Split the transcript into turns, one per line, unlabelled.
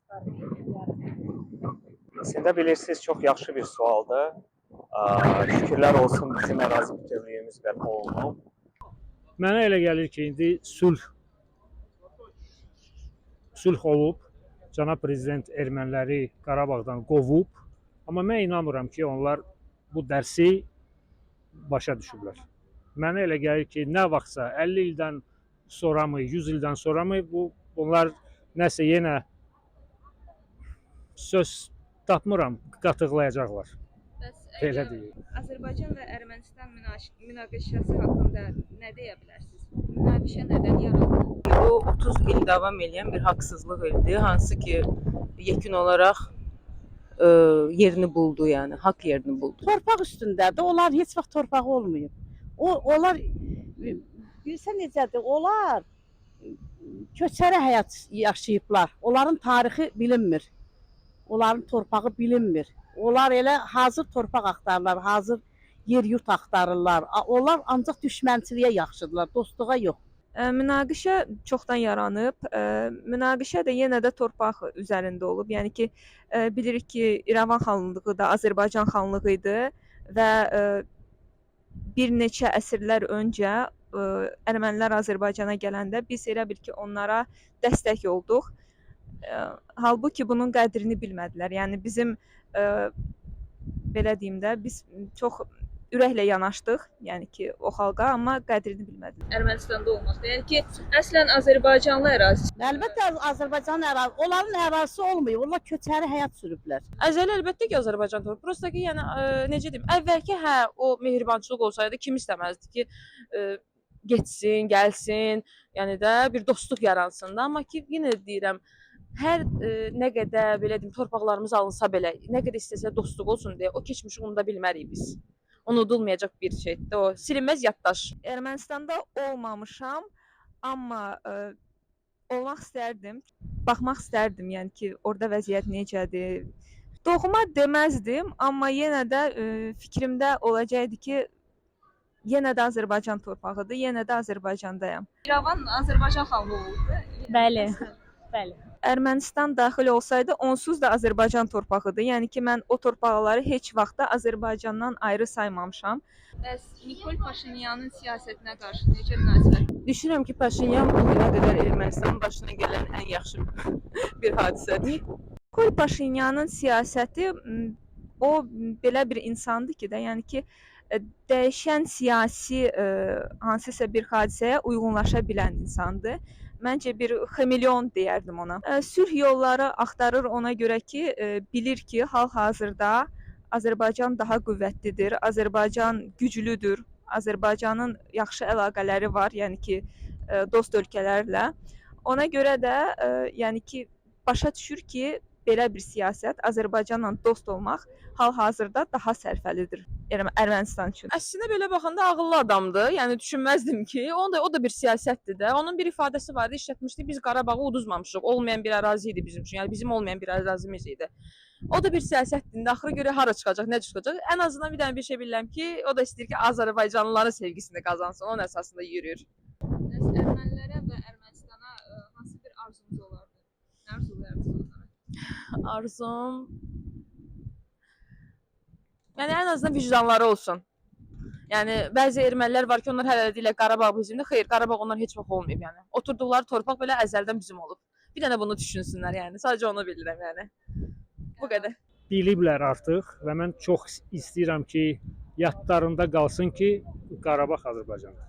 Yaranıb?
Əslində bilirsiniz, çox yaxşı bir sualdır. Şükürlər olsun, bizim ərazi bütövlüyümüz bərpa olunub.
Mənə elə gəlir ki, indi sülh olub. Cənab prezident erməniləri Qarabağdan qovub. Amma mən inanmıram ki, onlar bu dərsi başa düşüblər. Mənə elə gəlir ki, nə vaxtsa 50 ildən sonra mı, 100 ildən sonra mı bunlar nəsə yenə, söz tapmıram, qatıqlayacaqlar.
Bəs
Belə
əgər
deyim.
Azərbaycan və Ermənistan münaqişəsi haqqında nə deyə bilərsiniz? Münaqişə nədən yarandı?
O 30 il davam eləyən bir haqsızlıq idi, hansı ki yekun olaraq yerini buldu, yəni haqq yerini buldu.
Torpaq üstündədir. Onlar heç vaxt torpağı olmayıb. Onlar bilirsən necədir? Onlar köçəri həyat yaşayıblar. Onların tarixi bilinmir. Onların torpağı bilinmir. Onlar elə hazır torpaq axtarırlar, hazır yer yurt axtarırlar. Onlar ancaq düşmənçiliyə yaxşıdırlar, dostluğa yox.
Münaqişə çoxdan yaranıb. Münaqişə də yenə də torpaq üzərində olub. Yəni ki, bilirik ki, İrəvan xanlığı da Azərbaycan xanlığı idi və bir neçə əsrlər öncə ermənilər Azərbaycana gələndə biz elə bil ki, onlara dəstək olduq. Halbuki bunun qədrini bilmədilər. Yəni bizim belə deyim də, biz çox ürəklə yanaşdıq, yəni ki, o xalqa, amma qədrini bilmədilər. Ermənistanda olmaqda. Yəni ki, əslən azərbaycanlı ərazisi.
Əlbəttə Azərbaycanın ərazisi, onların ərazisi olmayıb. Onlar köçəri həyat sürüblər.
Əzəli əlbəttə ki, Azərbaycan torpağı. Prosta ki, yəni necə deyim, əvvəlki hə o mehribançılıq olsaydı kim istəməzdi ki, getsin, gəlsin, yəni də bir dostluq yaransın da. Amma ki, yenə də deyirəm, hər nə qədər belə deyim, torpaqlarımız alınsa belə, nə qədər istəsə dostluq olsun deyə o keçmişi unuda bilmərik biz. Unudulmayacaq bir şeydir o. Silinməz yaddaş.
Ermənistanda olmamışam, amma olmaq istərdim. Baxmaq istərdim, yəni ki, orada vəziyyət necədir. Doğma deməzdim, amma yenə də fikrimdə olacaqdı ki, yenə də Azərbaycan torpağıdır, yenə də Azərbaycandayam. İrəvan Azərbaycan xanlığı oldu.
Bəli. Bəli.
Ermənistan daxil olsaydı, onsuz da Azərbaycan torpağıdır. Yəni ki, mən o torpaqları heç vaxt da Azərbaycandan ayrı saymamışam. Bəs Nikol Paşinyanın siyasətinə qarşı necə münasibət?
Düşünürəm ki, Paşinyan bu günə qədər Ermənistanın başına gələn ən yaxşı bir hadisədir.
Nikol Paşinyanın siyasəti o belə bir insandır ki də, yəni ki, dəyişən siyasi hansısa bir hadisəyə uyğunlaşa bilən insandır. Məncə bir xameleon deyərdim ona. Sülh yolları axtarır ona görə ki, bilir ki, hal-hazırda Azərbaycan daha qüvvətlidir, Azərbaycan güclüdür, Azərbaycanın yaxşı əlaqələri var, yəni ki, dost ölkələrlə. Ona görə də, yəni ki, başa düşür ki, belə bir siyasət, Azərbaycanla dost olmaq hal-hazırda daha sərfəlidir Ermənistan üçün.
Əslində belə baxanda ağıllı adamdır. Yəni düşünməzdim ki, onun da o da bir siyasətdir də. Onun bir ifadəsi var idi, işlətmişdi. Biz Qarabağı uduzmamışıq. Olmayan bir ərazi idi bizim üçün. Yəni bizim olmayan bir ərazimiz idi. O da bir siyasətdir. İndi axırı görə hara çıxacaq, nə çıxacaq? Ən azından bir dənə bir şey bilirəm ki, o da istəyir ki, Azərbaycanlıların sevgisini qazansın. Onun əsasında yürüyür.
Bəs ermənilərə və Ermənistana hansı bir arzunuz olardı? Nə arzulayardınız onlara?
Arzum, yəni ən azından vicdanları olsun. Yəni bəzi ermənilər var ki, onlar hələ də deyirlər Qarabağ bizimdir. Xeyr, Qarabağ onlar heç vaxt olmayıb yəni. Oturduqları torpaq belə əzəldən bizim olub. Bir dənə bunu düşünsünlər yəni. Sadəcə onu bilirəm yəni. Bu qədər.
Biliblər artıq və mən çox istəyirəm ki, yadlarında qalsın ki, Qarabağ Azərbaycandır.